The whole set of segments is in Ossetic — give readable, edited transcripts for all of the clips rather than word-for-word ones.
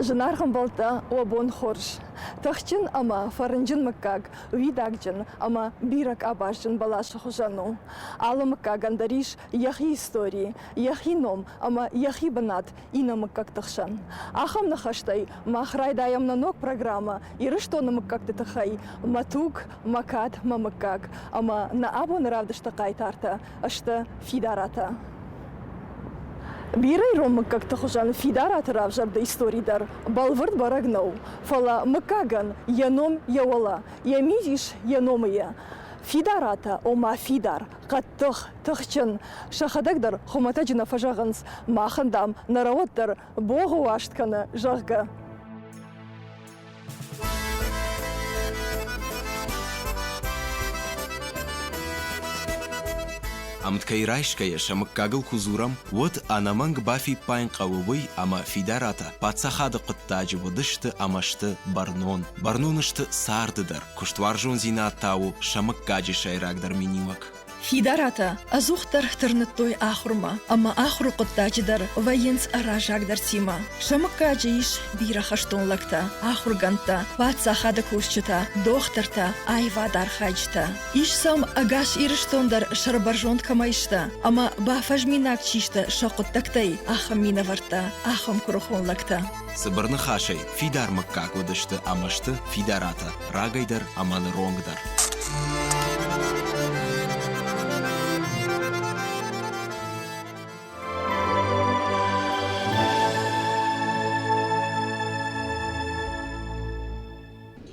Зынаргъ ӕмбӕлттӕ, уӕ бон хорз! Тыхджын ӕмӕ фӕрнджын мыггаг, уидагджын ӕмӕ бирӕ къабазджын бӕласы хуызӕн у. Алы мыггагӕн дӕр ис йӕхи истори, йӕхи ном ӕмӕ йӕхи бынат иннӕ мыггӕгты хсӕн. Ахӕм ныхӕстӕй мах райдайӕм нӕ ног программӕ Ирыстоны мыггӕгты тыххӕй Мӕ туг, мӕ кад, мӕ мыггаг ӕмӕ нӕ абоны равдысты хъайтартӕ сты Фидаратӕ. Бирӕ ирон мыггӕгты хуызӕн Фидараты равзӕрды истори дӕр бӕлвырд бӕрӕг нӕу, фӕлӕ мыггагӕн йӕ ном йӕ уӕлӕ, йӕ мидис йӕ номы йӕ. Фидаратӕ, ома фидар, хъӕддых, тыхджын, сӕхӕдӕг дӕр хуымӕтӕджы нӕ фӕзӕгъынц, махӕн, дам, нӕ рӕуӕд дӕр богъы уаст кӕны, зӕгъгӕ. Ӕмткӕй райсгӕйӕ сӕ мыггагыл куы дзурӕм, уӕд ӕнӕмӕнг бафиппайын хъӕуы уый, ӕмӕ Фидаратӕ паддзахады хъуыддаджы уыдысты ӕмӕ сты бӕрнон. Бӕрнон сты царды дӕр, куыстуарзондзинад та у сӕ мыггаджы сӕйрагдӕр миниуӕг. Фидаратӕ ӕдзухдӕр тырныдтой ахуырмӕ ӕмӕ ахуыры хъуыддаджы дӕр вӕййынц раззагдӕртимӕ. Сӕ мыггаджы ис бирӕ хӕстон лӕгтӕ, ахуыргӕндтӕ, паддзахады кусджытӕ, дохтыртӕ, аивадархайджытӕ. Ис сӕм ӕгас Ирыстон дӕр сӕрбӕрзонд кӕмӕй сты ӕмӕ бафӕзминаг чи сты сӕ хъуыддӕгтӕй, ахӕм минӕвӕрттӕ, ахӕм куырыхон лӕгтӕ. Цыбыр ныхасӕй, фидар мыггаг уыдысты ӕмӕ сты Фидаратӕ рагӕй дӕр ӕмӕ ныронг дӕр.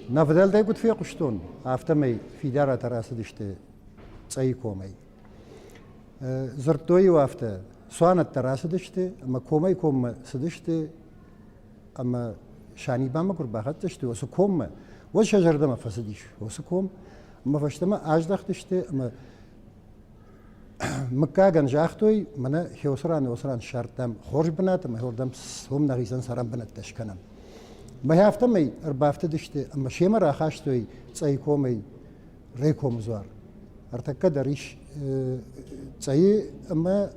Нӕ фыдӕлтӕй куыд фехъуыстон, афтӕмӕй Фидаратӕ рацыдысты Цъӕйы комӕй. Дзырдтой-иу афтӕ, цуанӕттӕ рацыдысты ӕмӕ комӕй-коммӕ цыдысты ӕмӕ Санибамӕ куы рбахӕццӕ сты уыцы коммӕ, уӕд сӕ зӕрдӕмӕ фӕцыдис уыцы ком ӕмӕ фӕстӕмӕ аздӕхтысты ӕмӕ мыггагӕн загътой, мӕнӕ Хеосыран Осыран ссардтам хорз бынат ӕмӕ уырдӕм уым нӕхицӕн цӕрӕн бынӕттӕ скӕнӕм. Мӕ афтӕмӕй ӕрбафтыдысты ӕмӕ семӕ рахастой Цъӕйы комӕй Рекомы дзуар. Ӕртӕккӕ дӕр ис Цъӕйы ӕмӕ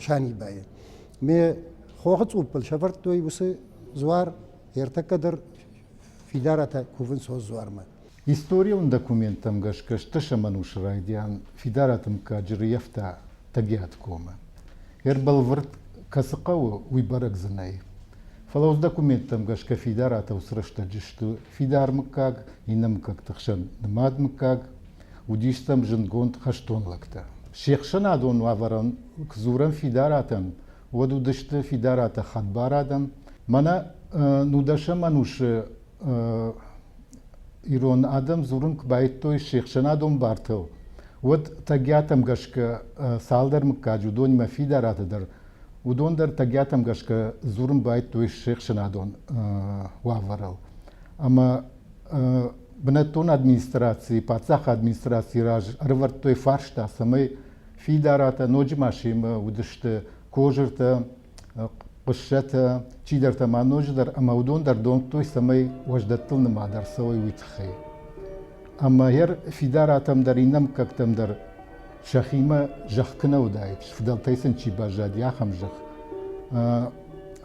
Санибайы. Ме хохы цъуппыл сӕвӕрдтой уыцы дзуар, ӕртӕккӕ дӕр Фидаратӕ кувынц уыцы дзуармӕ. Историон документтӕм гӕсгӕ стӕсӕм ӕнусы райдиан Фидараты мыггаджы рыййӕфта Тӕгиаты комы. Ӕрбӕлвырд кӕцы хъӕуы, уый бӕрӕг дзы нӕй. Фӕлӕ уыцы документтӕм гӕсгӕ Фидаратӕ уыцы рӕстӕджы сты фидар мыггаг, иннӕ мыггӕгты хсӕн нымад мыггаг, уыдис сӕм зындгонд хӕстон лӕгтӕ. Се хсӕнадон уавӕрӕн куы дзурӕм Фидаратӕн, уӕд уыдысты Фидаратӕ хӕдбар адӕм. Мӕнӕ нудӕсӕм ӕнусы ирон адӕм дзурын куы байдыдтой се хсӕнадон бартыл, уӕд Тӕгиатӕм гӕсгӕ цалдӕр мыггаджы, уыдонимӕ Фидараты дӕр, уыдон дӕр Тӕгиатӕм гӕсгӕ дзурын байдыдтой се хсӕнадон уавӕрыл. Ӕмӕ бынӕттон администрацийы, паддзахы администрацийы раз ӕрывӕрдтой фарста, цӕмӕй Фидаратӕ ноджы ма семӕ уыдысты Козыртӕ, хъуыссӕтӕ, чидӕртӕ ма ноджыдӕр ӕмӕ уыдон дӕр домдтой, цӕмӕй уӕздӕттыл нымад ӕрцӕуой, уый тыххӕй. Ӕмӕ йӕ Фидаратӕм дӕр, иннӕ мыггӕгтӕм дӕр сӕхимӕ зӕхх куы нӕ уыдаид, фыдӕлтӕй сын чи баззади, ахӕм зӕхх,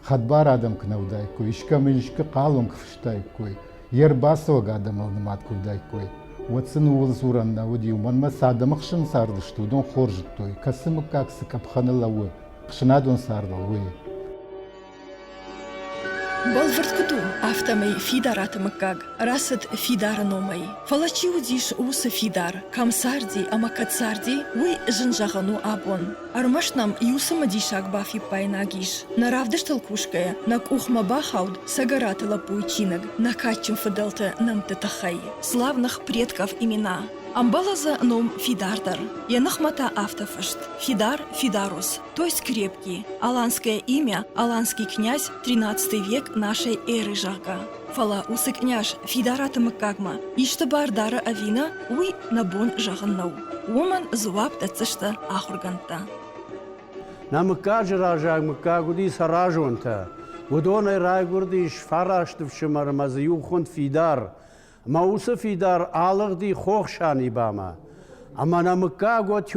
хӕдбар адӕм куы нӕ уыдаиккой, искӕмӕ искуы хъалон куы фыстаиккой, йе рбацӕуӕг адӕмыл нымад куы уыдаиккой, уӕд сын ууыл дзурӕн нӕ уыди, уымӕн ӕмӕ цы адӕмы хсӕн цардысты, уыдон хорз зыдтой, кӕцы мыггаг цы къӕпхӕны лӕууы ӕхсӕнадон цардыл, уый. Бӕлвырд куыд у, афтӕмӕй Фидараты мыггаг рацыд Фидары номӕй. Фӕлӕ чи уыдис уыцы Фидар, кӕм царди ӕмӕ кӕд царди, уый зын зӕгъӕн у абон. Ӕрмӕст нӕм иу цымыдисаг бафиппаинаг ис. Нӕ равдыстыл кусгӕйӕ, нӕ къухмӕ бахауд Цӕгӕраты лӕппуйы чиныг нӕ кадджын фыдӕлты нӕмтты тыххӕй. Славных предков имена. Ӕмбӕлы дзы ном Фидар дӕр. Йӕ ныхмӕ та афтӕ фыст: Фидар Фидарус, то есть крепкий, аланское имя, аланский князь, XIII век нашей эры, зӕгъгӕ. Фӕлӕ уыцы къняз Фидараты мыггагмӕ исты бар дары ӕви нӕ, уый нӕ бон зӕгъын нӕу. Уымӕн дзуапп дӕтдзысты ахуыргӕндтӕ. Нӕ мыггаджы раззаг мыггаг уыди Цӕразонтӕ. Уыдонӕй райгуырдис фараст ӕфсымӕр ӕмӕ дзы иу хуынд Фидар. Ӕмӕ уыцы Фидар алыгъди Хохсанибамӕ. Ӕмӕ нӕ мыггаг уӕд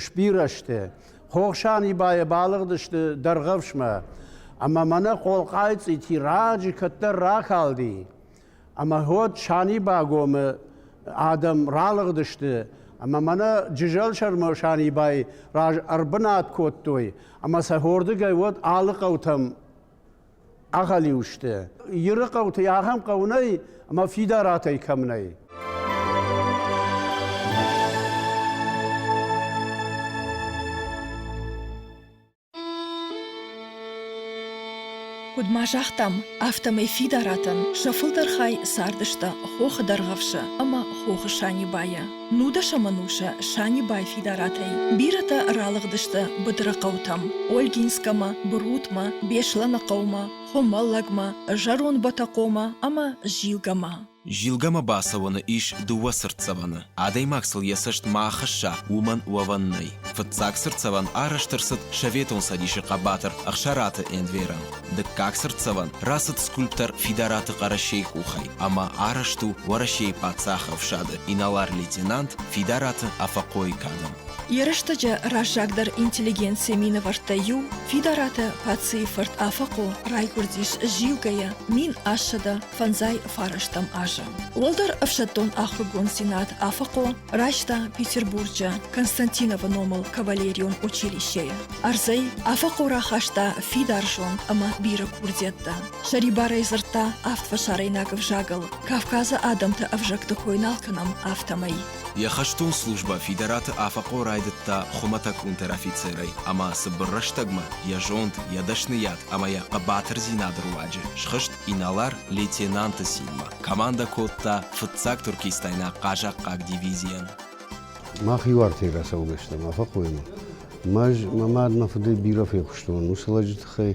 сбирӕ сты. Хохсанибайӕ балыгъдысты Дӕргъӕвсмӕ. Ӕмӕ мӕнӕ Хъолхъайы цъити раджы кӕддӕр ракалди, ӕмӕ уӕд Санибагомы адӕм ралыгъдысты ӕмӕ мӕнӕ Джызӕлсӕрмӕ Санибайы раз ӕрбынат кодтой ӕмӕ сӕ уырдыгӕй уӕд алы хъӕутӕм ахӕлиу сты. Иры хъӕуты ахӕм хъӕу нӕй ӕмӕ Фидаратӕй кӕм нӕй. Куыд ма загътам, афтӕмӕй Фидаратӕн сӕ фылдӕр хай цардысты Хохы Дӕргъӕвсы ӕмӕ Хохы Санибайы. Нудӕсӕм ӕнусы Санибай Фидаратӕй бирӕтӕ ралыгъдысты быдыры хъӕутӕм – Ольгинскӕмӕ, Брутмӕ, Беслӕныхъӕумӕ, Хуымӕллӕгмӕ, Зӕронд Бӕтӕхъомӕ ӕмӕ Зилгӕмӕ. Зилгӕмӕ бацӕуӕны ис дыууӕ цыртдзӕвӕны. Адӕймаг сыл йӕ цӕст ма ахӕсса, уымӕн уӕвӕн нӕй. Фыццаг цыртдзӕвӕн арӕзт ӕрцыд Советон Цӕдисы хъӕбатыр Ӕхсараты Энверӕн. Дыккаг цыртдзӕвӕн рацыд скульптор Фидараты Хъӕрӕсейы къухӕй ӕмӕ арӕзт у Уӕрӕсейы паддзахы ӕфсады инӕлар-лейтенант Фидараты Афӕхъойы кадӕн. Йӕ рӕстӕджы раззагдӕр интеллигенцийы минӕвӕрттӕй иу, Фидараты Пацийы фырт Афӕхъо райгуырдис Зилгӕйы 1800 фарӕстӕм азы. Уӕлдӕр ӕфсӕддон ахуыргонддзинад Афӕхъо райста Петербурджы Константиновы номыл кавалерион училищейы. Ӕрдзӕй Афӕхъо рахаста фидар зонд ӕмӕ бирӕ курдиӕттӕ. Сӕрибарӕй дзырдта авд фӕсарӕйнаг ӕвзагыл, Кавказы адӕмты ӕвзӕгты кой нал кӕнӕм, афтӕмӕй. Йӕ хӕстон службӕ Фидараты Афӕхъо райдыдта хуымӕтӕг унтер-афицерӕй ӕмӕ цыбыр рӕстӕгмӕ йӕ зонд, йӕ дӕсныйад ӕмӕ йӕ хъӕбатырдзинады руаджы схызт инӕлар-лейтенанты цинмӕ, командӕ кодта фыццаг туркистайнаг хъазахъхъаг дивизийӕн. Мах иу артӕй рацӕугӕ стӕм Афӕхъоимӕ. Ӕз мӕ мад мӕ фыдӕй бирӕ фехъуыстон уыцы лӕджы тыххӕй.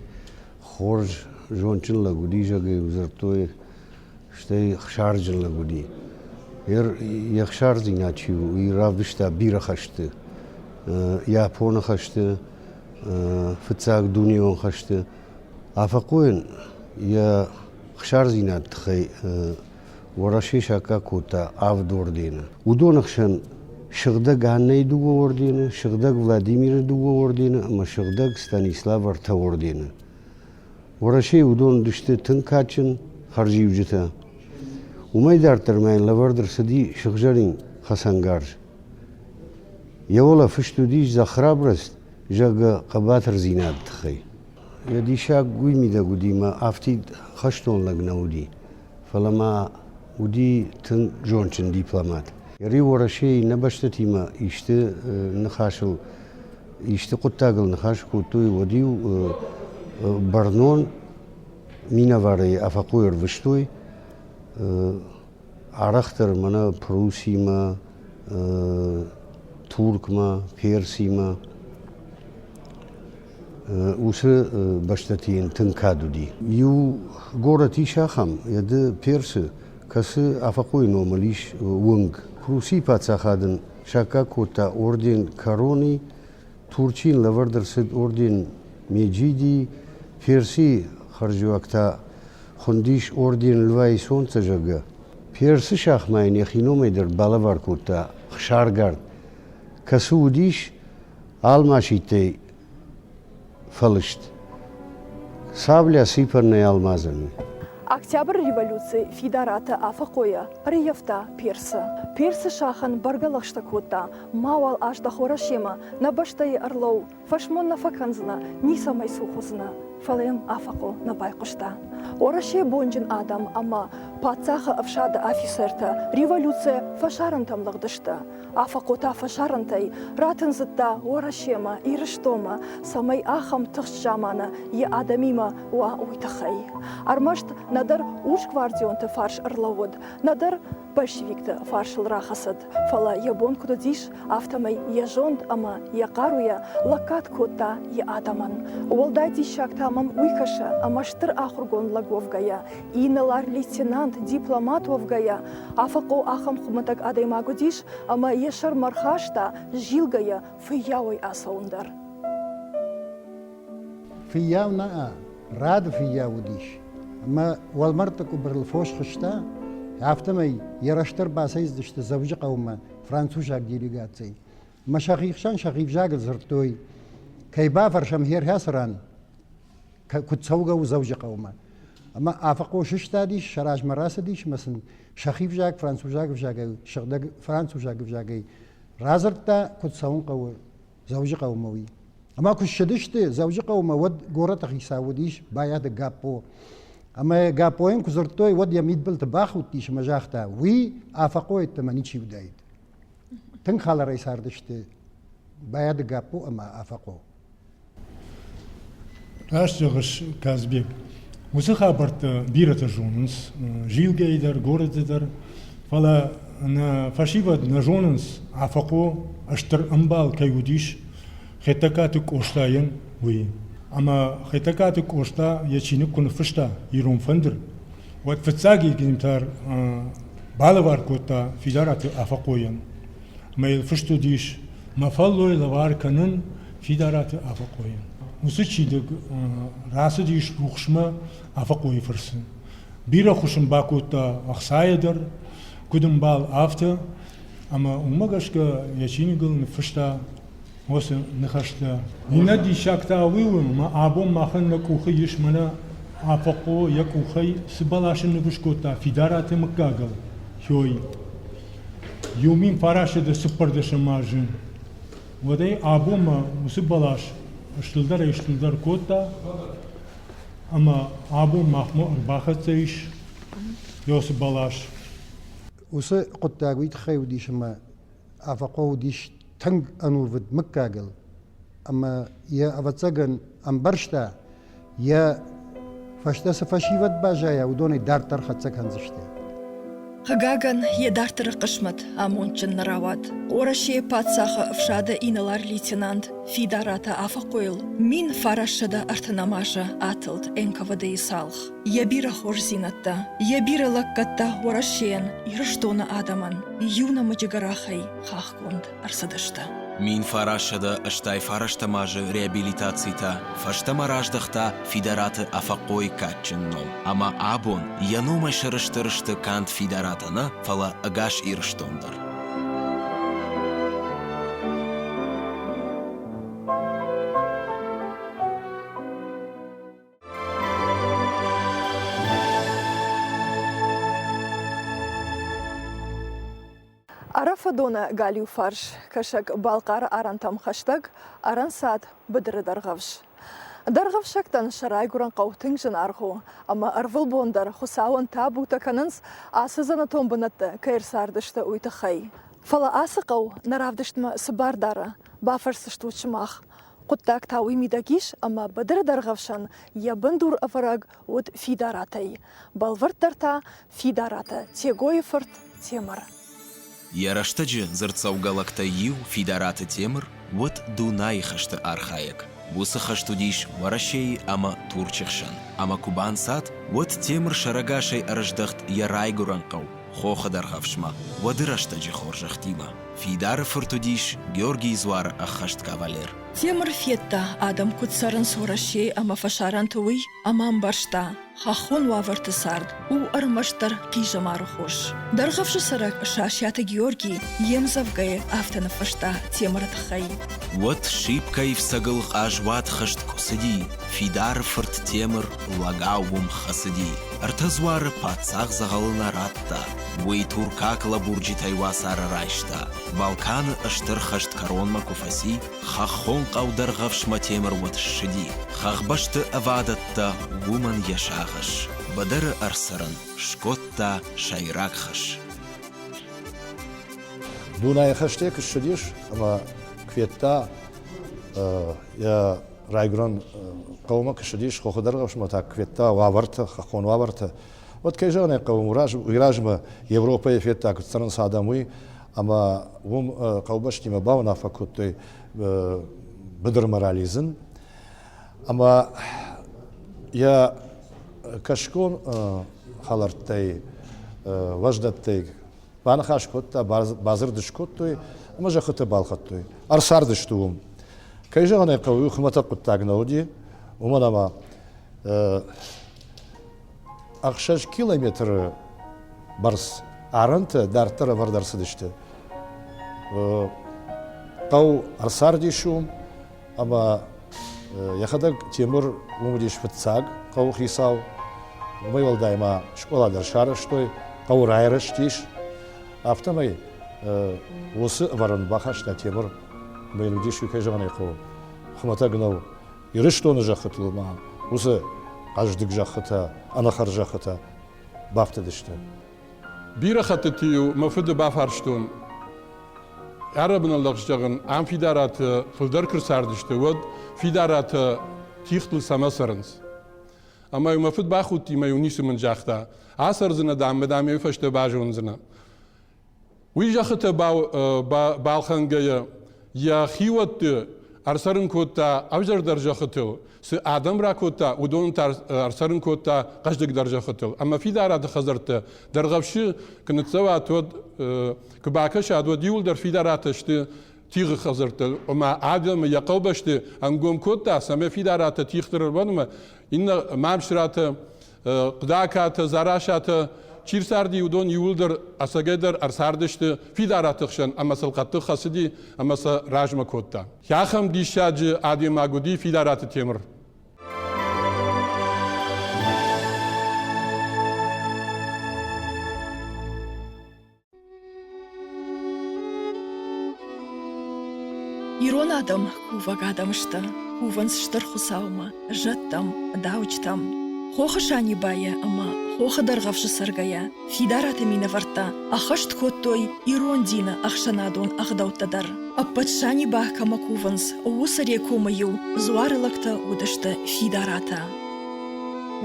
Хорз, зондджын лӕг уыди, зӕгъгӕ, дзырдтой стӕй хсарджын лӕг уыди. Йе хсардзинад чи у, уый равдыста бирӕ хӕсты. Японы хӕсты, фыццаг дунеон хӕсты. Афӕхъойӕн йӕ хсардзинады тыххӕй Уӕрӕсе саккаг кодта авд ордены. Уыдоны хсӕн Сыгъдӕг Аннӕйы дыууӕ ордены, Сыгъдӕг Владимиры дыууӕ ордены ӕмӕ Сыгъдӕг Станислав ӕртӕ ордены. Уӕрӕсейы уыдон уыдысты тынг кадджын хӕрзиуджытӕ. Уымӕй дарддӕр ма йын лӕвӕрд ӕрцыди сыгъзӕрин хӕцӕнгарз. Йӕ уӕлӕ фыст уыдис за храбрость, зӕгъгӕ, хъӕбатырдзинады тыххӕй. Йӕ диссаг уый мидӕг уыди, мӕ афтид хӕстон лӕг нӕ уыди, фӕлӕ ма уыди тынг зондджын дипломат. Ри Уӕрӕсейы иннӕ бӕстӕтимӕ исты ныхасыл исты хъуыддагыл ныхас кодтой, уӕд-иу бӕрнон минӕварӕй Афӕхъойы ӕрвыстой. Арӕхдӕр мӕнӕ Пруссимӕ, Туркмӕ, Персимӕ. Уыцы бӕстӕты йын тынг кад уыди. Иу горӕт ис ахӕм, ды Персы, кӕцы Афӕхъойы номыл ис уынг. Пруссийы паддзахад ын саккаг кодта орден Корони, Турчы йын лӕвӕрд ӕрцыд орден Меджиди, Персийы хӕрзиуӕг та хуындис орден Льва и Солнца, зӕгъгӕ. Персы шахмӕ йын йӕхи номӕй дӕр балӕвар кодта хсаргард, кӕцы уыдис алмасидтӕй фӕлыст. Сабля сыпӕрнӕй алмазӕн. Октябры революци Фидараты Афӕхъойы ӕрыййӕфта Персы. Персы сахӕн бӕргӕ лӕгъстӕ кодта, мауал аздӕх Уӕрӕсемӕ, нӕ бӕстӕйы ӕрлӕуу, фӕсмон нӕ фӕкӕндзынӕ, ницӕмӕй цух уыдзынӕ. Фӕлӕ йӕм Афӕхъо нӕ байхъуыста. Уӕрӕсейы бонджын адӕм ӕмӕ паддзахы ӕфсады афицертӕ революцийӕ фӕсарӕнтӕм лыгъдысты. Афӕхъо та фӕсарӕнтӕй ратындзыдта Уӕрӕсемӕ, Ирыстонмӕ, цӕмӕй ахӕм тыхст заманы йӕ адӕмимӕ уа, уый тыххӕй. Ӕрмӕст нӕдӕр урсгвардионты фарс ӕрлӕууыд, нӕдӕр большевикты фарсыл рахӕцыд, фӕлӕ йӕ бон куыд уыдис, афтӕмӕй йӕ зонд ӕмӕ йӕ хъаруйӕ лӕггад кодта йӕ адӕмӕн. Уӕлдай диссаг та мӕм уый кӕсы, ӕмӕ стыр ахуыргонд лӕг уӕвгӕйӕ, инӕлар-лейтенант, дипломат уӕвгӕйӕ, Афӕхъо ахӕм хуымӕтӕг адӕймаг уыдис, ӕмӕ йӕ сӕрмӕ рхаста, зилгӕйӕ фыййауӕй ацӕуын дӕр. Фыййау нӕ, рады фыййау уыдис. Ӕмӕ уӕлмӕрдты къуыбырыл фос хызта, афтӕмӕй йӕ рӕстӕр бацӕйдзысты Дзӕуджыхъӕумӕ французаг делегацийы. Ӕмӕ сӕхи хсӕн сӕхи взагыл дзырдтой, кӕй бафӕрсӕм херхӕцы ран, куыд цӕугӕ у Дзӕуджыхъӕумӕ. Ӕмӕ Афӕхъо сыстадис, сӕ размӕ рацыдис ӕмӕ сын сӕхи взаг, французаг ӕвзагӕй, сыгъдӕг французаг ӕвзагӕй радзырдта, куыд цӕуын хъӕуы Дзӕуджыхъӕумӕ, уый. Ӕмӕ куы ссыдысты Дзӕуджыхъӕумӕ, уӕд горӕты хицау уыдис Байаты Гаппо. Ӕмӕ Гаппойӕн куы дзырдтой, уӕд йӕ мидбылты бахудтис ӕмӕ загъта, уый Афӕхъо йеддӕмӕ ничи уыдаид. Тынг хӕларӕй цардысты Байаты Гаппо ӕмӕ Афӕхъо. Раст зӕгъыс, Казбек. Уыцы хабӕрттӕ бирӕтӕ зонынц, Зилгӕйы дӕр, горӕты дӕр, фӕлӕ нӕ фӕсивӕд нӕ зонынц, Афӕхъо стыр ӕмбал кӕй уыдис Хетӕгкаты Къостайӕн, уый. Ӕмӕ Хетӕгкаты Къоста йӕ чиныг куы ныффыста «Ирон фӕндыр», уӕд фыццаг экземпляр балӕвар кодта Фидараты Афӕхъойӕн. Ӕмӕ йыл фыст уыдис «Мӕ фӕллой лӕвар кӕнын Фидараты Афӕхъойӕн». Уыцы чиныг рацыдис рухсмӕ Афӕхъойы фӕрцы. Бирӕ ххуыс ын бакодта ӕхцайӕ дӕр, куыд ӕмбал, афтӕ. Ӕмӕ уымӕ гӕсгӕ йӕ чиныгыл ныффыста уыцы ныхӕстӕ. Иннӕ диссаг та уый у, ӕмӕ абон махӕн нӕ къухы ис мӕнӕ Афӕхъо йӕ къухӕй цы бӕласы ныв скодта Фидараты мыггагыл, Хёй. 1914 азы. Уӕдӕй абонмӕ уыцы бӕлас стылдӕрӕй-стылдӕр кодта ӕмӕ абон махмӕ ӕрбахӕццӕ ис уыцы бӕлас. Уыцы хъуыддаг уый тыххӕй уыдис, ӕмӕ Афӕхъо уыдис тынг ӕнувыд мыггагыл ӕмӕ йӕ, ӕвӕццӕгӕн, ӕмбӕрста, йӕ фӕстӕ цы фӕсивӕд баззайа, уыдонӕй дарддӕр хӕццӕ кӕндзысты. Хъыгагӕн, йӕ дарддӕры хъысмӕт амондджын нӕ рауад. Уӕрӕсейы паддзахы ӕфсады инӕлар-лейтенант Фидараты Афӕхъойыл 1930 азы атылд НКВД-йы цалх. Йӕ бирӕ хорздзинӕдтӕ, йӕ бирӕ лӕггӕдтӕ Уӕрӕсейӕн, Ирыстоны адӕмӕн иу нӕмыджы гӕрахӕй хахгонд ӕрцыдысты. 1989 азы реабилитацитӕ фӕстӕмӕ раздӕхта Фидараты Афӕхъойы кадджын ном ӕмӕ абон йӕ номӕй сӕрыстыр сты канд Фидаратӕ нӕ, фӕлӕ ӕгас Ирыстон дӕр. Ӕрӕфӕдоны галиу фарс Кӕсӕг-Балхъары арӕнтӕм хӕстӕг ӕрӕнцад быдыры Дӕргъӕвс. Дӕргъӕвсӕгтӕн сӕ райгуырӕн хъӕу тынг зынаргъ у, ӕмӕ ӕрвылбон дӕр Хуыцауӕн табутӕ кӕнынц, ацы дзӕнӕтон бынӕтты кӕй ӕрцардысты, уый тыххӕй. Фӕлӕ ацы хъӕу нӕ равдыстмӕ цы бар дары, бафӕрсдзыстут сымах. Хъуыддаг та уый мидӕг ис, ӕмӕ быдыры Дӕргъӕвсӕн йӕ бындур ӕвӕрӕг уыд Фидаратӕй. Бӕлвырддӕр та Фидараты Тегойы фырт Темыр. Йӕ рӕстӕджы дзырддзӕугӕ лӕгтӕй иу, Фидараты Темыр, уыд Дунайы хӕсты архайӕг. Уыцы хӕст уыдис Уӕрӕсейы ӕмӕ Турчы хсӕн. Ӕмӕ куы банцад, уӕд Темыр сӕрӕгасӕй ӕрыздӕхт йӕ райгуырӕн хъӕу Хохы Дӕргъӕвсмӕ, уӕды рӕстӕджы хорзӕхтимӕ. Фидары фырт уыдис Георгийы дзуары ӕххӕст кавалер. Темыр федта, адӕм куыд цӕрынц Уӕрӕсейы ӕмӕ фӕсарӕнты, уый, ӕмӕ ӕмбӕрста, хӕххон уавӕрты цард у ӕрмӕстдӕр хъизӕмары хос. Дӕргъӕвсы цӕрӕг Сасиаты Георгий йе мдзӕвгӕйы афтӕ ныффыста Темыры тыххӕй. Уӕд Шипкӕйы фцӕгыл хъазуат хӕст куы цыди, Фидары фырт Темыр лӕгау уым хӕцыди. Ӕртӕ дзуары паддзах дзӕгъӕлы нӕ радта, уый туркаг лӕбурджытӕй уацары райста. Балканы стыр хӕст кӕронмӕ куы фӕци, хӕххон хъӕу Дӕргъӕвсмӕ Темыр уӕд ссыди. Хӕхбӕсты ӕвадӕттӕ уымӕн йӕ сагъӕс, быдыры ӕрцӕрын скодта сӕйраг хӕс. Дунайы хӕстӕй куы ссыдис ӕмӕ куы федта йӕ райгуырӕн хъӕумӕ куы ссыдис, хохы Дӕргъӕвсмӕ та куы федта уавӕртӕ, хӕххон уавӕртӕ, уӕд, кӕй зӕгъын ӕй хъӕуы, уый размӕ Европӕйы федта, куыд цӕрынц адӕм, уый, ӕмӕ уым хъӕубӕстимӕ бауынаффӕ кодтой быдырмӕ ралидзын. Ӕмӕ йӕ кӕсгон хӕлӕрттӕй, уӕздӕттӕй баныхас кодта, бадзырд скодтой ӕмӕ зӕххытӕ балхӕдтой. Ӕрцардысты уым. Кӕй зӕгъын ӕй хъӕуы, уый хуымӕтӕг хъуыддаг нӕ уыди, уымӕн ӕмӕ 6 километры бӕрц арӕнтӕ дарддӕр ӕвӕрд ӕрцыдысты. Хъӕу ӕрцардис уым ӕмӕ Йӕхӕдӕг Темыр уым уыдис фыццаг хъӕуыхицау. Уымӕй уӕлдай ма скъола дӕр сарӕзтой, хъӕу райрӕзтис. Афтӕмӕй уыцы ӕвӕрӕн бахаста Темыр ӕмӕ йын уыдис, кӕй зӕгъын ӕй хъӕуы, хуымӕтӕг нӕу. Ирыстоны зӕххытыл ма уыцы хъӕздыг зӕххытӕ, ӕнӕхӕр зӕххытӕ бафтыдысты. Бирӕ хӕттыты-иу мӕ фыды бафарстон, ӕрӕбыныл лӕгъз зӕгъын, ам Фидараты фылдӕр куы рцардысты, уӕд Фидаратӕ тигътыл цӕмӕ цӕрынц? Ӕмӕ-иу мӕ фыд бахудти ӕмӕ-иу ницы мын загъта. Ацӕрдзынӕ, дам, мӕ дам, фӕстӕ базондзынӕ. Уый зӕххытӕ балхӕнгӕйӕ йӕ хиуӕтты ӕрцӕрын кодта ӕвзӕрдӕр зӕххытыл, цы адӕм ракодта, уыдоны та ӕрцӕрын кодта хъӕздыгдӕр зӕххытыл. Ӕмӕ фидарады хӕдзӕрттӕ Дӕргъӕвсы куы ныццӕуат, уӕд куы бакӕсат, уӕд иуылдӕр фидаратӕ сты тигъы хӕдзӕрттӕ. Ома адӕмы йӕ хъӕубӕсты ӕнгом кодта, цӕмӕй фидаратӕ тигъты ӕрбадынмӕ, иннӕ Мамсыратӕ Хъуыдакатӕ, Дзарасатӕ чи рцарди, уыдон иууылдӕр ӕцӕгӕйдӕр ӕрцардысты фидараты хсӕн ӕмӕ сыл хъӕддых хӕцыди ӕмӕ сӕ размӕ кодта. Ахӕм диссаджы адӕймаг уыди Фидараты Темыр. Ирон адӕм кувӕг адӕм сты, кувынц Стыр Хуыцаумӕ, зӕдтӕм, дауджытӕм. Хохы Санибайы ӕмӕ хохы Дӕргъӕвсы цӕргӕйӕ Фидараты минӕвӕрттӕ ӕххӕст кодтой ирон дины ӕхсӕнадон ӕгъдӕуттӕ дӕр. Ӕппӕт Саниба кӕмӕ кувынц, уыцы Рекомы-иу дзуары лӕгтӕ уыдысты Фидаратӕ.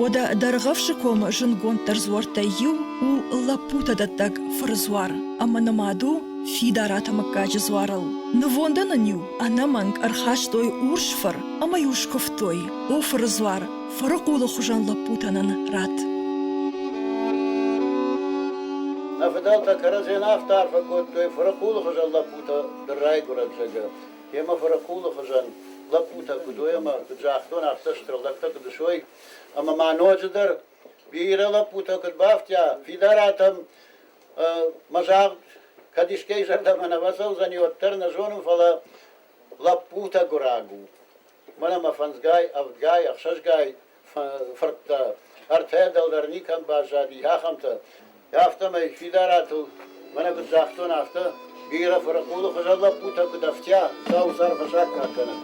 Уӕдӕ Дӕргъӕвсы комы зындгонддӕр дзуӕрттӕй иу у лӕппутӕдӕттӕг фырдзуар ӕмӕ нымад у Фидараты мыггаджы дзуарыл. Нывондӕн ын-иу ӕнӕмӕнг ӕрхастой урс фыр ӕмӕ-иу скуывтой: О фырдзуар, фырыхъулы хуызӕн лӕппутӕ нын ратт. Нӕ фыдӕлтӕ кӕрӕдзийӕн афтӕ арфӕ кодтой, фырыхъулы хуызӕн лӕппутӕ дын райгуырӕд, зӕгъгӕ. Йемӕ фырыхъулы хуызӕн лӕппутӕ куыд уой ӕмӕ, куыд загътон, афтӕ стыр лӕгтӕ куыд суой, ӕмӕ ма ноджыдӕр бирӕ лӕппутӕ куыд бафтиа, Фидаратӕм мӕ загъд кӕд искӕй зӕрдӕмӕ нӕ фӕцӕудзӕни, уӕддӕр нӕ зонын, фӕлӕ лӕппутӕ гуыраг у. Мӕнӕ мӕ фӕндзгай, ӕвдгай, ӕхсӕзгай фырттӕ, ӕртӕ дӕлдӕр никӕм баззади, ахӕмтӕ. Афтӕмӕй Фидаратыл, мӕнӕ куыд загътон, афтӕ бирӕ фырыхъулы хуызӕн лӕппутӕ куыд ӕфтиа, сау сӕр фӕсаккаг кӕны.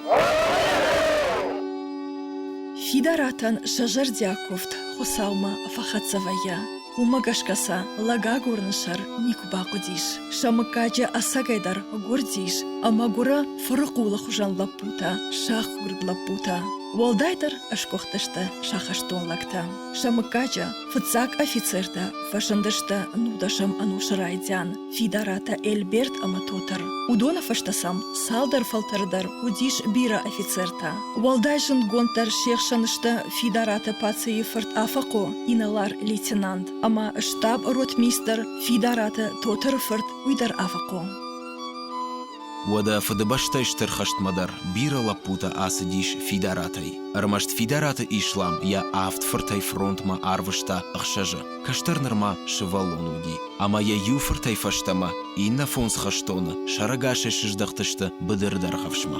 Фидаратӕн сӕ зӕрдиаг куывд Хуыцаумӕ фӕхӕццӕ вӕййы. Уымӕ гӕсгӕ сӕ лӕгагурыны сӕр никуы бахъуыдис. Сӕ мыггаджы ӕцӕгӕйдӕр гуырдис ӕмӕ гуыры фырыхъулы хуызӕн лӕппутӕ, сахъгуырд лӕппутӕ. Уӕлдайдӕр ӕсгуыхтысты сӕ хӕстон лӕгтӕ. Сӕ мыггаджы фыццаг афицертӕ фӕзындысты нудӕсӕм ӕнусы райдиан Фидаратӕ Эльберт ӕмӕ Тотыр. Уыдоны фӕстӕ сӕм цалдӕр фӕлтӕры дӕр уыдис бирӕ афицертӕ. Уӕлдай зындгонддӕр се хсӕн сты Фидараты Пацийы фырт Афӕхъо, инӕлар-лейтенант, ӕмӕ штаб-ротмистр Фидараты Тотыры фырт уый дӕр Афӕхъо. Уӕдӕ Фыдыбӕстӕйы Стыр хӕстмӕ дӕр бирӕ лӕппутӕ ацыдис Фидаратӕй. Ӕрмӕст Фидараты Ислам йӕ авд фыртӕй фронтмӕ арвыста ӕхсӕзы. Кӕстӕр нырма сывӕллон уыди, ӕмӕ йӕ иу фыртӕй фӕстӕмӕ иннӕ фондз хӕстоны сӕрӕгасӕй сыздӕхтысты быдыры Дӕргъӕвсмӕ.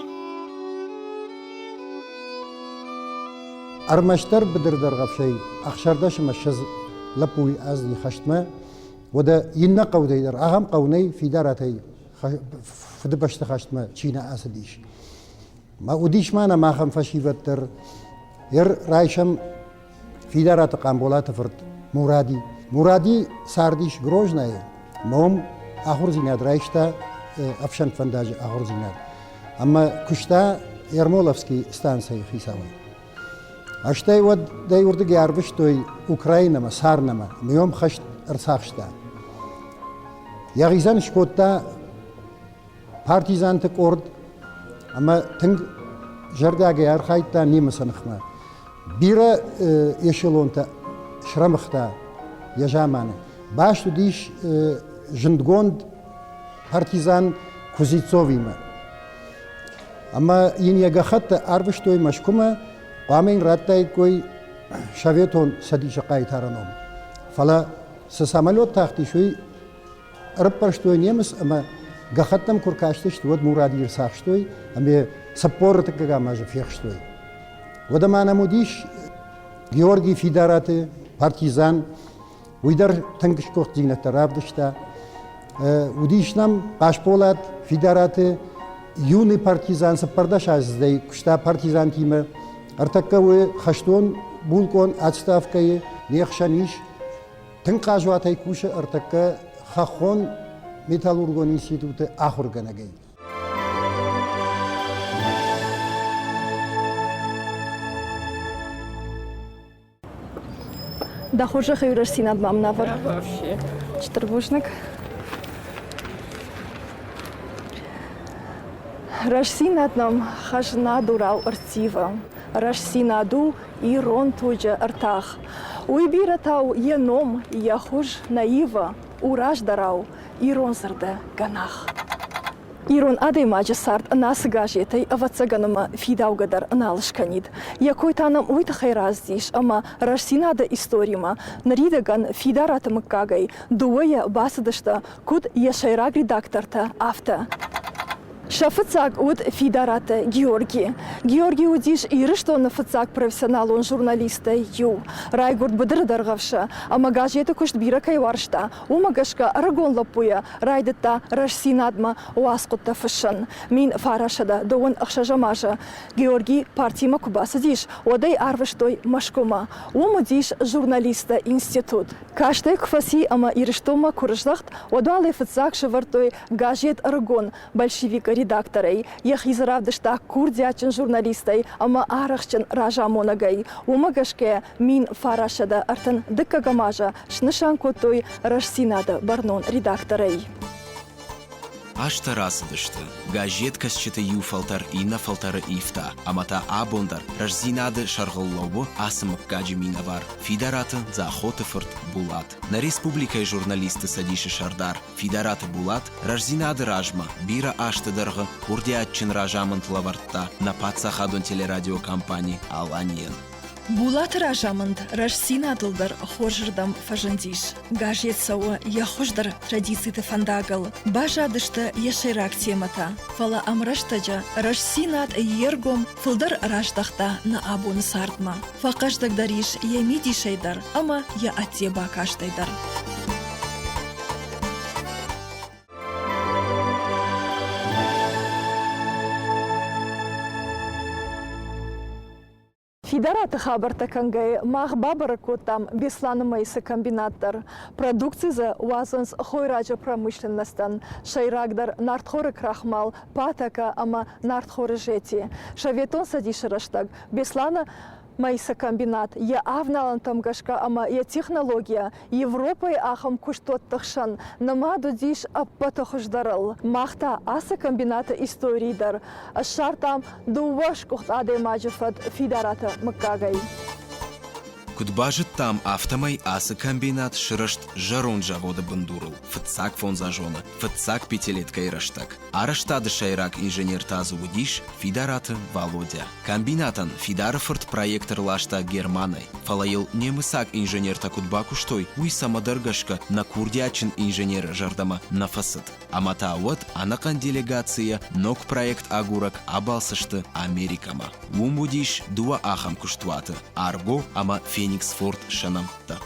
Ӕрмӕстдӕр быдыры Дӕргъӕвсӕй 16 ӕмӕ 20 лӕппуйы азы хӕстмӕ, уӕдӕ иннӕ хъӕутӕй дӕр ахӕм хъӕу нӕй Фидаратӕй Фыдыбӕсты хӕстмӕ чи нӕ ацыдис. Уыдис ма нӕм ахӕм фӕсивӕд дӕр. Ер райсӕм Фидараты Хъамболаты фырт Муради. Муради цардис Грознайы, ӕмӕ уым ахуырдзинад райста ӕфсӕнвӕндаджы ахуырдзинад. Ӕмӕ куыста Ермоловский станцӕйы хицауӕй. Стӕй уӕд дӕй уырдыгӕй арвыстой Украинӕмӕ, Сарнамӕ, ӕмӕ уым хӕст ӕрцахста. Йӕхицӕн скодта партизанты къорд ӕмӕ тынг зӕрдиагӕй архайдта немыцы ныхмӕ. Бирӕ эшелонтӕ срӕмыгъта йӕ заманы. Баст уыдис зындгонд партизан Кузнецовимӕ. Ӕмӕ йын йӕ гӕххӕттӕ арвыстой Мӕскуымӕ, хъуамӕ йын радтаиккой Советон Цӕдисы хъайтары ном. Фӕлӕ цы самолет тахтис, уый ӕрыппӕрстой немыц ӕмӕ гӕххӕттӕм куы ркастысты, уӕд Мурадийы ӕрцахстой ӕмӕ 40 ӕртыккӕгӕм азы фехстой. Уӕдӕ ма нӕм уыдис Георгий Фидараты партизан, уый дӕр тынг сгуыхтдзинӕдтӕ равдыста. Уыдис нӕм Хъасболат Фидараты юный партизан 14 аздзыдӕй куыста партизантимӕ. Ӕртӕккӕ у хӕстон булкъон отставкӕйы, не хсӕн ис. Тынг хъазуатӕй кусы ӕртӕккӕ хӕххон металлургон институты ахуыргӕнӕгӕй. Дӕ хорзӕхӕй рӕстдзинад мӕм нӕвӕр. Стыр бузныг. Рӕстдзинад нӕм хӕзнадурау ӕрттивы. Рӕстдзинад у ирон туджы ӕртах. Уый бирӕтау йӕ ном, йӕ хуыз нӕ ивы, у раздӕрау ирон дзырды гӕнах. Ирон адӕймаджы цард ын ацы газетӕй, ӕвӕццӕгӕн ӕмӕ фидаугӕ дӕр нал скӕнид. Йӕ кой та нӕм уый тыххӕй рацыдис, ӕмӕ Рӕстдзинады историмӕ ныридӕгӕн Фидараты мыггагӕй дыууӕйӕ бацыдысты, куыд йӕ сӕйраг редактортӕ, афтӕ. Сӕ фыццаг уыд Фидараты Георги. Георги уыдис Ирыстоны фыццаг профессионалон журналисттӕй иу. Райгуырд быдыры Дӕргъӕвсы ӕмӕ газеты куыст бирӕ кӕй уарзта, уымӕ гӕсгӕ ӕрыгон лӕппуйӕ райдыдта Рӕстдзинадмӕ уацхъуыдтӕ фыссын. 1926 азы Георги партимӕ куы бацыдис, уӕд ӕй арвыстой Мӕскуымӕ. Уым уыдис журналистты институт. Каст ӕй куы фӕци ӕмӕ Ирыстонмӕ куы рыздӕхт, уӕд уал ӕй фыццаг сӕвӕрдтой газет «Ӕрыгон большевик-ы» редакторӕй. Йӕхи дзы равдыста курдиатджын журналистӕй ӕмӕ арӕхстджын разамонӕгӕй. Уымӕ гӕсгӕ 1932 азы снысан кодтой Рӕстдзинад-ы бӕрнон редакторӕй. Азтӕ рацыдысты, газеткӕсджыты иу фӕлтӕр иннӕ фӕлтӕры ивта, ӕмӕ та абон дӕр Рӕстдзинад-ы сӕргъыл лӕууы ацы мыггаджы минӕвар Фидараты Дзахоты фырт Булат. Нӕ республикӕйы журналистты цӕдисы сӕрдар Фидараты Булат Рӕстдзинад-ы размӕ бирӕ азты дӕргъы курдиатджын разамынд лӕвӕрдта нӕ паддзахадон телерадиокомпани «Алани-йӕн». Булаты разамынд рӕстдзинадыл дӕр хорзырдӕм фӕзындис. Газет цӕуы йӕ хуыздӕр традициты фӕндагыл, баззадысты йӕ сӕйраг темӕтӕ, фӕлӕ ӕмрӕстӕджы рӕстдзинад йе ргом фылдӕр раздӕхта нӕ абоны цардмӕ. Фӕхъӕздыгдӕр ис йӕ мидисӕй дӕр ӕмӕ йӕ ӕдде бакастӕй дӕр. Фидараты хабӕрттӕ кӕнгӕйӕ мах бабӕрӕг кодтам Беслӕны маисы комбинат дӕр. Продукци дзы уадзынц хойраджы промышленностӕн, сӕйрагдӕр нартхоры крахмал, патӕкӕ ӕмӕ нартхоры зети. Советон Цӕдисы рӕстӕг Беслӕны маисы комбинат йӕ авналӕнтӕм гӕсгӕ ӕмӕ йӕ технологийӕ Европӕйы ахӕм куыстуӕтты хсӕн нымад уыдис ӕппӕты хуыздӕрыл. Мах та ацы комбинаты историйы дӕр ссардтам дыууӕ сгуыхт адӕймаджы фӕд Фидараты мыггагӕй. Куыд базыдтам, афтӕмӕй ацы комбинат сырӕзт зӕронд заводы бындурыл фыццаг фондзазоны фыццаг пятилеткӕйы рӕстӕг. Арӕзтады сӕйраг инженер та дзы уыдис Фидараты Валодя. Комбинатӕн Фидары-фырт проект ӕрласта Германӕй, фӕлӕ йыл немыцаг инженертӕ куыд бакуыстой, уый цӕмӕдӕр гӕсгӕ нӕ курдиатджын инженеры зӕрдӕмӕ нӕ фӕцыд. Ӕмӕ та уӕд ӕнӕхъӕн делегацийӕ ног проект агурӕг абалц сты Америкӕмӕ. Уым уыдис дыууӕ ахӕм куыстуаты – Арго ӕмӕ Феникс-Форд сӕ нӕмттӕ.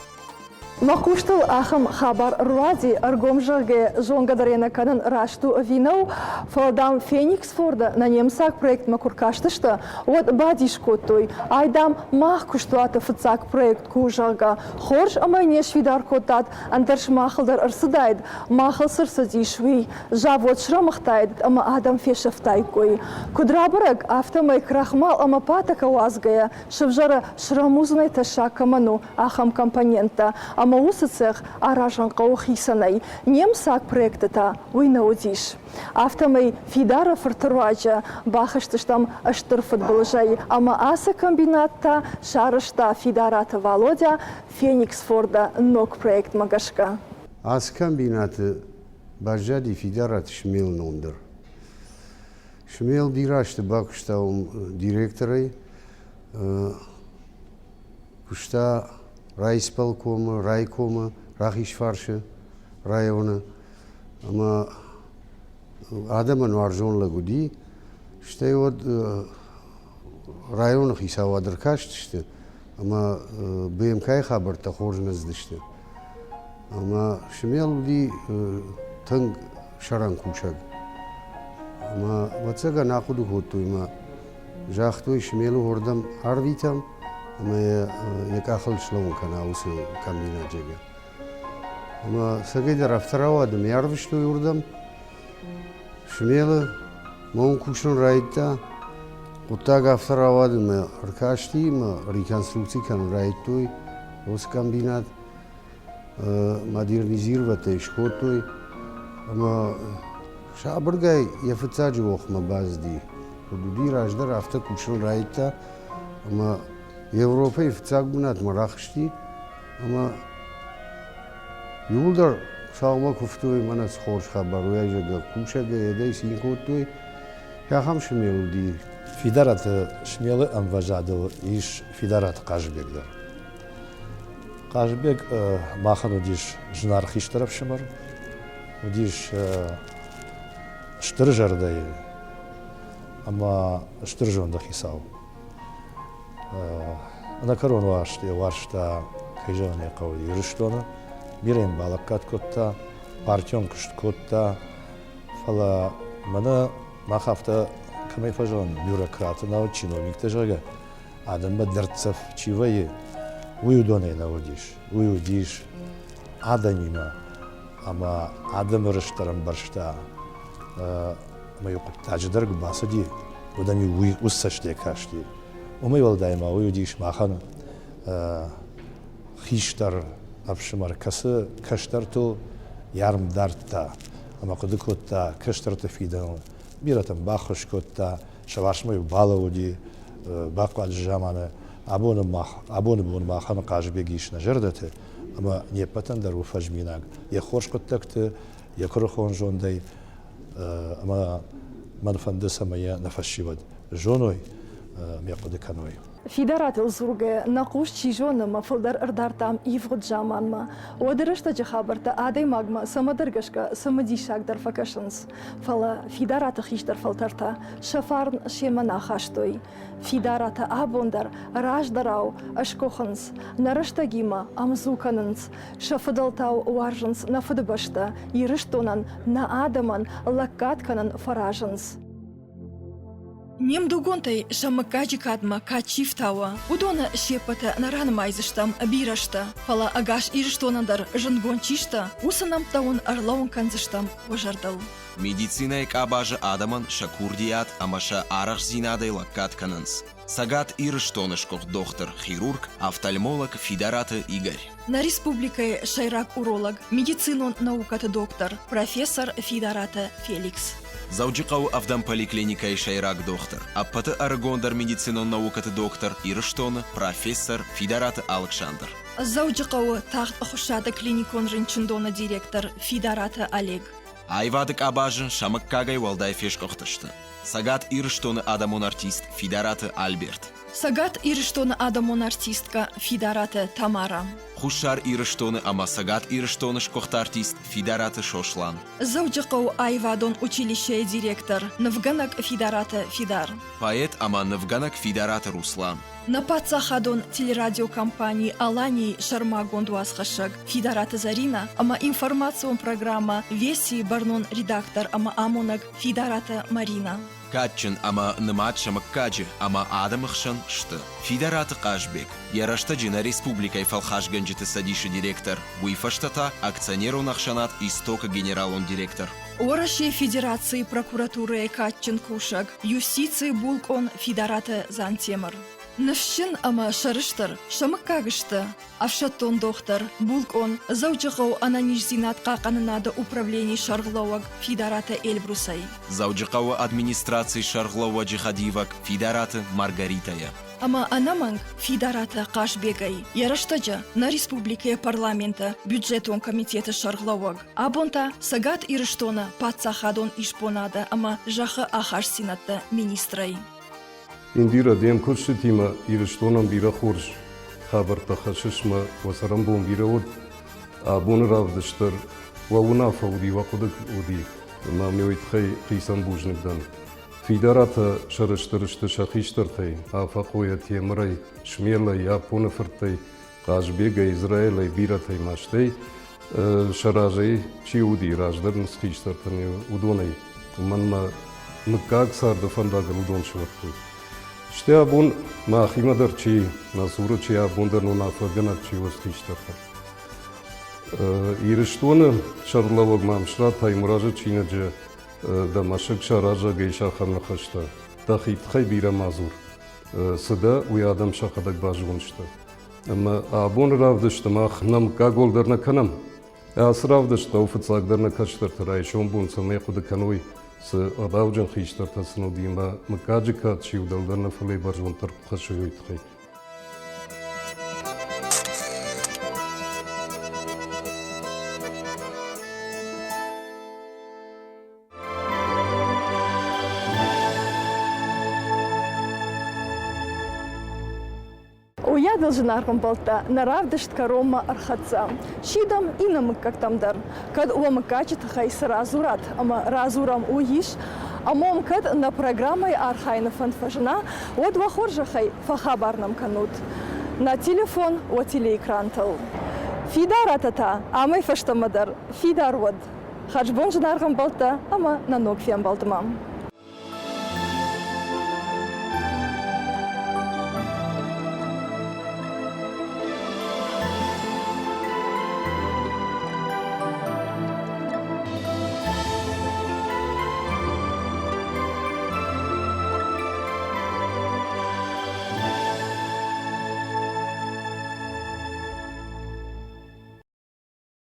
Мӕ хъустыл ахӕм хабар ӕруади, ӕргом зӕгъгӕ, зонгӕ дӕр ӕй нӕ кӕнын, раст у ӕви нӕу, фӕлӕ, дам, Феникс-Форды нӕ немыцаг проектмӕ куы ркастысты, уӕд бадис кодтой, ай, дам, мах куыстуаты фыццаг проект куы у, зӕгъгӕ. Хорз ӕмӕ не сфидар кодтат, ӕндӕр сымахыл дӕр ӕрцыдаид, махыл цы рцыдис, уый. Завод срӕмыгътаид ӕмӕ адӕм фесӕфтаиккой. Куыд рабӕрӕг, афтӕмӕй крахмал ӕмӕ патӕкӕ уадзгӕйӕ сывзӕры срӕмудзынӕй тӕссаг кӕмӕн у, ахӕм компоненттӕ, ӕмӕ уыцы цех аразын хъӕуы хицӕнӕй. Немыцаг проекты та уый нӕ уыдис. Афтӕмӕй Фидары фырты руаджы бахызтыстӕм стыр фыдбылызӕй, ӕмӕ ацы комбинат та сарӕзта Фидараты Валодя Феникс-Форда ног проектмӕ гӕсгӕ. Ацы комбинаты баззади Фидараты Смелы ном дӕр. Смел бирӕ азты бакуыста уым директорӕй, куыста райисполкомы, райкомы, Рахизфарсы районы ӕмӕ адӕмӕн уарзон лӕг уыди. Стӕй уӕд районы хицауад ӕркастысты ӕмӕ БМК-йы хабӕрттӕ хорз нӕ цыдысты. Ӕмӕ Смел уыди тынг сӕрӕн кусӕг. Ӕмӕ, ӕвӕццӕгӕн, ахъуыды кодтой ӕмӕ загътой, Смелы уырдӕм арвитӕм ӕмӕ йӕ йӕ къахыл слӕууын кӕна уыцы комбинат, зӕгъгӕ. Ӕмӕ цӕгӕйдӕр афтӕ рауад ӕмӕ йӕ арвыстой уырдӕм. Смелы мӕ уым кусын райдыдта. Хъуыддаг афтӕ рауад ӕмӕ ӕркасти ӕмӕ реконструкци кӕнын райдыдтой уыцы комбинат. Модернизировать скодтой ӕмӕ сабыргай йӕ фыццаджы охмӕ бацыди. Куыд уыди раздӕр, афтӕ кусын райдыдта ӕмӕ Европӕйы фыццаг бынатмӕ рахызти ӕмӕ иууылдӕр Хуыцаумӕ куывтой, мӕнӕ цы хорз хабар у, зӕгъгӕ, кусӕгӕй йедӕй цин кодтой. Ахӕм Смел уыди. Фидараты Смелы ӕмвӕзадыл ис Фидараты Хъазыбег дӕр. Хъазыбег махӕн уыдис зынаргъ хистӕр ӕфсымӕр, уыдис стыр зӕрдӕйы ӕмӕ стыр зонды хицау. Ӕнӕкӕрон уарзта, кӕй зӕгъын ӕй хъӕуы, Ирыстоны. Бирӕ йын балӕггад кодта, партион куыст кодта, фӕлӕ мӕнӕ мах афтӕ кӕмӕй фӕзӕгъӕм, бюрократы науӕд чиновниктӕ, зӕгъгӕ, адӕммӕ дӕрддзӕф чи вӕййы, уый уыдонӕй нӕ уыдис. Уый уыдис адӕмимӕ ӕмӕ адӕмы рыст дӕр ӕмбӕрста ӕмӕ-иу хъуыддаджы дӕр куы бацыди, уӕд ӕм-иу уый уыцы цӕстӕй касти. Уымӕй уӕлдай ма уый уыдис махӕн хистӕр ӕфсымӕр, кӕцы кӕстӕртыл йӕ арм дардта ӕмӕ хъуыды кодта кӕстӕрты фидӕныл. Бирӕтӕн баххуыс кодта, сӕ фарсмӕ-иу балӕууыди бахъуаджы заманы. Абоны, мах, абоны бон махӕн Хъазыбег ис нӕ зӕрдӕты, ӕмӕ не ппӕтӕн дӕр у фӕзминаг йӕ хорз хъуыддӕгты, йӕ куырыхон зондӕй ӕмӕ мӕн фӕнды, цӕмӕй йӕ нӕ фӕсивӕд зоной, ме хъуыды кӕной. Фидаратыл дзургӕ, нӕ хъус чи зоны, мӕ фылдӕр ӕрдардтам ивгъуыд заманмӕ. Уӕды рӕстӕджы хабӕрттӕ адӕймагмӕ цӕмӕдӕр гӕсгӕ цымыдисагдӕр фӕкӕсынц. Фӕлӕ Фидараты хистӕр фӕлтӕртӕ сӕ фарн семӕ нӕ хастой. Фидаратӕ абон дӕр раздӕрау ӕсгуыхынц, нӕ рӕстӕгимӕ ӕмдзу кӕнынц, сӕ фыдӕлтау уарзынц нӕ Фыдыбӕстӕ, Ирыстонӕн, нӕ адӕмӕн лӕггад кӕнын фӕразынц. Не мдугонтӕй сӕ мыггаджы кадмӕ кад чи фтауы, уыдоны се ппӕты нӕ ранымайдзыстӕм бирӕ сты, фӕлӕ ӕгас Ирыстонӕн дӕр зындгонд чи сты, уыцы нӕмттӕ уын ӕрлӕууын кӕндзыстӕм уӕ зӕрдыл. Медицинӕйы къабазы адӕмӕн сӕ курдиат ӕмӕ сӕ арӕхстдзинадӕй лӕггад кӕнынц. Цӕгат Ирыстоны сгуыхт дохтыр, хирург, офтальмолог Фидараты Игорь. Нӕ республикӕйы сӕйраг уролог, медицинон наукӕты доктор, профессор Фидараты Феликс. Дзӕуджыхъӕуы ӕвдӕм поликлиникӕйы сӕйраг дохтыр, ӕппӕты ӕрыгондӕр медицинон наукӕты доктор Ирыстоны, профессор Фидараты Алыксандр. Дзӕуджыхъӕуы тагъд ӕххуысады клиникон рынчындоны директор Фидараты Олег. Аивады къабазы сӕ мыггагӕй уӕлдай фесгуыхтысты Цӕгат Ирыстоны адӕмон артист Фидараты Альберт. Цӕгат Ирыстоны адӕмон артисткӕ Фидараты Тамара. Хуссар Ирыстоны ӕмӕ Цӕгат Ирыстоны сгуыхт артист Фидараты Сослан. Дзӕуджыхъӕуы аивадон училищейы директор, нывгӕнӕг Фидараты Фидар. Поэт ӕмӕ нывгӕнӕг Фидараты Руслан. Нӕ паддзахадон телерадиокомпани «Алани» сӕрмагонд уацхӕссӕг Фидараты Зӕринӕ ӕмӕ информацион программӕ «Вести»-йы бӕрнон редактор ӕмӕ амонӕг Фидараты Маринӕ. Кадджын ӕмӕ нымад сӕ мыггаджы ӕмӕ адӕмы хсӕн сты. Фидараты Хъазбег, йӕ рӕстӕджы нӕ республикӕйы фӕлхасгӕнджыты цӕдисы директор, уый фӕстӕ та акционерон ӕхсӕнад «Исток»-ы генералон директор. Уӕрӕсейы Федерацийы прокуратурӕйы кадджын кусӕг, юстицийы булкъон Фидараты Дзантемыр. Ныфсджын ӕмӕ сӕрыстыр сӕ мыггаг сты ӕфсӕддон дохтыр, булкъон, Дзӕуджыхъӕуы ӕнӕниздзинад хъахъхъӕнынады управленийы сӕргълӕууӕг Фидараты Эльбрусӕй. Дзӕуджыхъӕуы администрацийы сӕргълӕууӕджы хӕдивӕг Фидараты Маргаритӕйӕ. Ӕмӕ ӕнӕмӕнг Фидараты Хъазбегӕй йӕ рӕстӕджы нӕ республикӕйы парламенты бюджетон комитеты сӕргълӕууӕг, абон та Цӕгат Ирыстоны паддзахадон исбонады ӕмӕ зӕххы ахастдзинӕдты министрӕй. Индира, де мкусджытимӕ Ирыстонӕн бирӕ хорз хабӕрттӕ хӕссыс мӕ уӕ цӕрӕнбон бирӕ уыд. Абоны равдыст дӕр уӕ уынаффӕ уыди, уӕ хъуыды уыди, ӕмӕ ме уый тыххӕй хицӕн бузныг дӕн. Фидаратӕ сӕрыстыр сты сӕ хистӕртӕй, Афӕхъойӕ, Темырӕй, Смелӕй, Японы фырттӕй, Хъазбегӕй, Израилӕй бирӕтӕй ма стӕй сӕ разӕй чи уыди, раздӕр хистӕртӕн уыдонӕй. Уымӕн мӕ мыггаг царды фӕндагыл уыдон сӕвӕрдтой. Стӕй абон мӕхимӕ дӕр чи нӕ цуры, чи абон дӕр уынаффӕгӕнӕг чи у хистӕртӕ. Ирыстоны сӕргълӕууӕг Мамсыраты Таймуразы чиныджы дӕ мӕсыг саразӕг ис ахӕм ныхӕстӕ. Дӕхи тыххӕй бирӕ ма дзур. Цы дӕ, уый адӕм сӕхӕдӕг базондзысты. Ӕмӕ абоны равдысты мах нӕ мыггаг уӕлдӕр нӕ кӕнӕм. Ацы равдыст хъӕуы фыццагдӕр нӕ кӕстӕрты райсом бон цӕмӕй хъуыды кӕной, цы ӕгъдауджын хистӕртӕ сын уыди ӕмӕ мыггаджы кад чи у, дӕлдӕр нӕ фӕлӕ бӕрзонддӕр куыд хӕссой, уый тыххӕй. Уыйадыл зынаргъ ӕмбӕлттӕ, нӕ равдыст кӕронмӕ ӕрхӕццӕ. Сидӕм иннӕ мыггӕгтӕм дӕр. Кӕд уӕ мыггаджы тыххӕй цы радзурат ӕмӕ радзурӕм, уый ис, ӕмӕ уӕм кӕд нӕ программӕйы архайыны фӕнд фӕзына, уӕд уӕ хорзӕхӕй фӕхабар нӕм кӕнут. Нӕ телефон уӕ телеэкрантыл. Фидаратӕ та амӕй фӕстӕмӕ дӕр фидар уӕд. Хӕрзбон, зынаргъ ӕмбӕлттӕ, ӕмӕ нӕ ног фембӕлдмӕ.